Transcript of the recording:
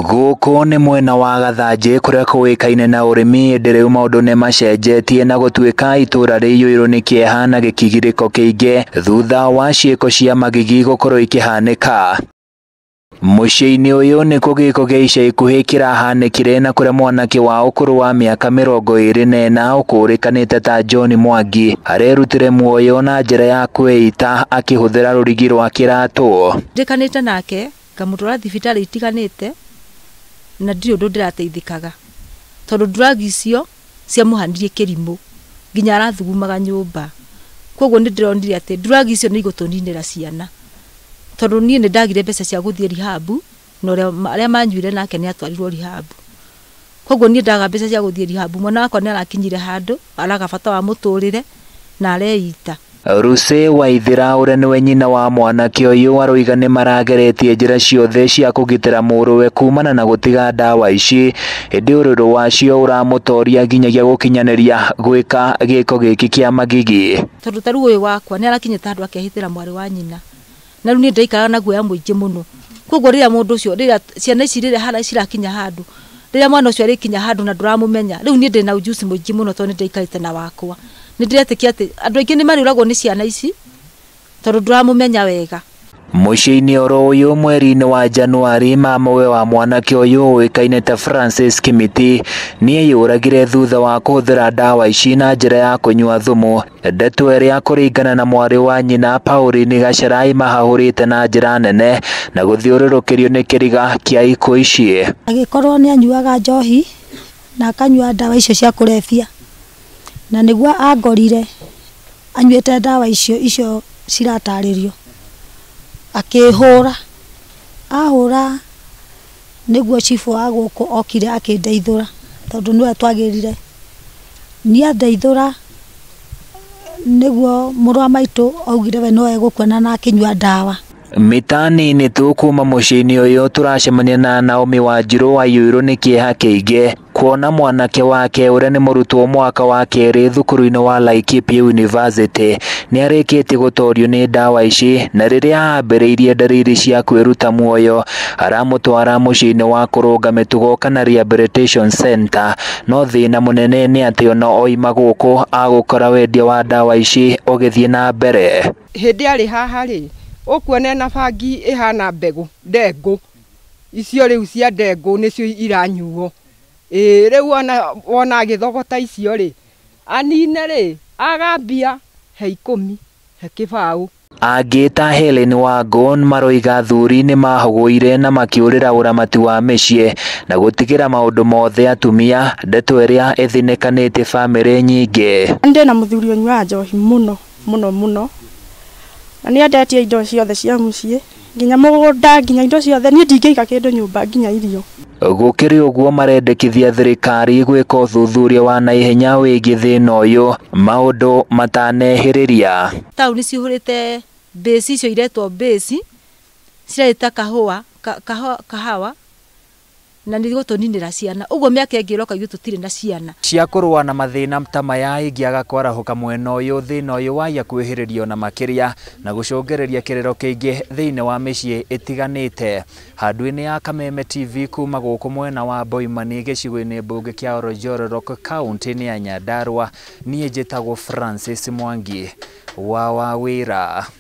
Gũkũ nĩ mwena wa Gathanjĩ kũrĩa kũĩkaine na ũrĩmi ĩndĩ rĩu maũndũ nĩ macenjetie na gũtuĩka itũũra rĩiyũirwo nĩ kĩeha na gĩkigirĩko kĩingĩ thutha wa ciĩko cia magigi gũkorwo ikĩhanĩka. Mũciĩ-inĩ ũyũ nĩkuo gĩko kĩa ica ikuhĩ kĩrahanĩkire na kũrĩa mwanake wa ũkũrũ wa mĩaka 24 ũkũrĩkanĩte ta John Mwangi arerutire muoyo na njĩra ya kwĩita akĩhũthĩra rũrigi rwa kĩratũ. Ndĩkanĩte nake ngamũtwara thibitarĩ itiganĩte na ndirĩ ũndũ ndĩrateithĩkaga tondũ drug icio ciamũhanirie kĩrimũ nginya arathugumaga nyũmba. Koguo nĩ ndĩronire atĩ drug icio nĩ igũtũninĩra ciana tondũ niĩ nĩ ndagire mbeca cia gũthiĩ rehab na arĩa manyuire nake nĩ atwarirwo rehab. Koguo niĩ ndaga mbeca cia gũthiĩ rehab, mwana wakwa nĩ arakinyire handũ araga bata wa mũtũrĩre na areita. Lucy Waithira ũrĩa nĩwe nyina wa mwanake ũyũ aroiga nĩ marageretie njĩra ciothe cia kũgitĩra mũrũwe kumana na gũtiga ndawa ici ĩndĩ ũrũrũ wacio ũramũtoria nginyagia gũkinyanĩria gwĩka gĩko gĩkĩ kĩa magigi. Tondũ ta rĩu ũyũ wakwa nĩ arakinyĩte handũ akehithĩra mwarĩ wa nyina na rĩu niĩ ndaikaraga na guoya mũingĩ mũno. Koguo rĩrĩa mũndũ ũcio rĩrĩa ciana ici rĩrĩa harĩa cirakinya handũ rĩrĩa mwana ũcio arĩkinya handũ na ndũramũmenya rĩu niĩ ndĩna ujuzi mũingĩ mũno tondũ nĩ ndaikarĩte na wakwa. Nĩ ndĩretĩkia atĩ andũ aingĩ nĩ marĩũragwo nĩ ciana ici tondũ ndũramũmenya wega. Mũciĩ-inĩ oro ũyũ mweri-inĩ wa Januari mamawe wa mwanake ũyũ ũĩkaine ta Francis Kimiti nĩeyũragire thutha wa kũhũthĩra ndawa ici na njĩra ya kũnyua thumu, ndeto ĩrĩa kũringana na mwarĩ wa nyina Pauline Gacarai mahahũrĩte na njĩra nene na gũthiũrũrũkĩrio nĩ kĩriga kĩa ikuũ ici. Agĩkorwo nĩ anyuaga njohi na akanyua ndawa icio cia kũrebia na nĩguo angorire anyuĩte ndawa icio ciratarĩrio akĩhũra ahũra nĩguo cibũ wa gũkũ okire akĩndeithũra tondũ nĩwe twagĩrire niĩ andeithũra nĩguo mũrũ wa maitũ augire we no egũkua na akĩnyua ndawa. Mita nini tu kuma mũciĩ-inĩ ũyũ tũracemania na Naomi Wanjirũ aiyũirwo nĩ kĩeha kĩingĩ kuona mwanake wake ũrĩa nĩ mũrutwo mwaka wa kerĩ thukuru-inĩ wa Laikipia University nĩ arĩkĩtie gũtorio nĩ ndawa ici na rĩrĩa ambĩrĩirie ndariri cia kwĩruta muoyo aramũtwara mũciĩ-inĩ wa kũrũnga mĩtugo kana rehabilitation center, no thĩna mũnene nĩ atĩ ona oima gũkũ agũkora wendia wa ndawa ici ũgĩthiĩ na mbere. Hĩndĩ arĩ haha rĩ ũkuona na bangi ĩhana mbegũ ndengũ icio rĩu cia ndengũ nĩcio iranyuo. Ĩĩ rĩu wona agĩthogota icio rĩ anine rĩ agambia he 10 he kĩbaũ. Angĩ ta Helen Wangũ maroiga athuri nĩ mahũgũire na makĩũrĩra ũramati wa mĩciĩ na gũtigĩra maũndũ mothe atumia, ndeto ĩrĩa ĩthinĩkanĩtie bamĩrĩ nyingĩ. Ndĩ na mũthuri ũnyuaga njohi mũno mũno mũno na nĩ endetie indo ciothe cia mũciĩ nginya mũgũnda nginya indo ciothe niĩ ndingĩiga kĩndũ nyũmba nginya irio. Gũkĩrĩ ũguo marendekithia thirikari gwĩka ũthuthuria wa naihenya wĩgiĩ thĩna ũyũ maũndũ matanehĩrĩria. Taũni cihũrĩte mbĩci icio iretwo mbĩci cireita kahũa kahawa na nĩ gũtũninĩra ciana ũguo mĩaka ĩngĩ ĩroka ithuĩ tũtirĩ na ciana. Cia kũrũa na mathĩna ta maya ingĩaga kwarahũka mwena ũyũ thĩna ũyũ waiya kwĩhĩrĩrio na makĩria na gũcũngĩrĩria kĩrĩro kĩingĩ thĩinĩ wa mĩciĩ ĩtiganĩte. Handũ-inĩ ya Kameme TV kuma gũkũ mwena wa Boimani gĩcigo-inĩ mbunge kĩa Oronjororok kaũntĩ-inĩ ya Nyandarua, niĩ njĩtagwo Francis Mwangi wa Wawĩra.